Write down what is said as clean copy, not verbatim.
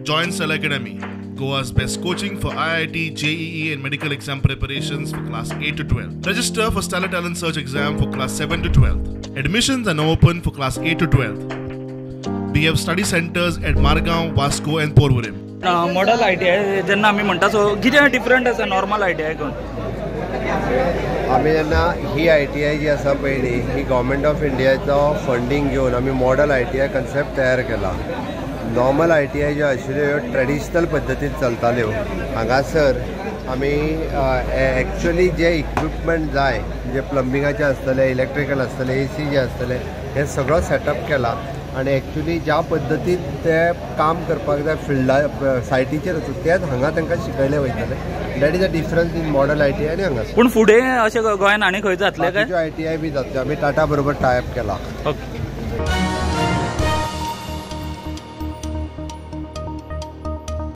Join Stellar Academy, Goa's best coaching for IIT, JEE and medical exam preparations for class 8 to 12. Register for Stellar Talent Search exam for class 7 to 12. Admissions are now open for class 8 to 12. We have study centers at Margao, Vasco and Porvorim. Model ITI जेन्ना आमी म्हणटा, so कितें different आसा normal ITI करून? आमी जेन्ना ही ITI जी आसा पयली, ही गव्हर्मेंट ऑफ इंडियाचो फंडींग घेवन आमी मॉडल आयटीआय कन्सेप्ट तयार केला. नॉर्मल आयटीआय ज्यो आशिल्ल्यो ह्यो ट्रेडिशनल पद्दतीन चलताल्यो. हांगासर आमी एक्चुअली जे इक्विपमेंट जाय, जे प्लंबिंगाचे आसतले, इलेक्ट्रिकल आसतले, एसी जे आसतले, हे सगळो सेटअप केला आनी एक्चुअली ज्या पद्दतीन ते काम करपाक जाय फिल्डा सायटीचेर वचून, तेच हांगा तांकां शिकयलें वयतलें. That is a difference in model ITI आनी हांगासर. पूण फुडें अशें गोंयान आनी खंय जातलें काय? आयटीआय बी जातल्यो. आमी टाटा बरोबर टायअप केला. ओके.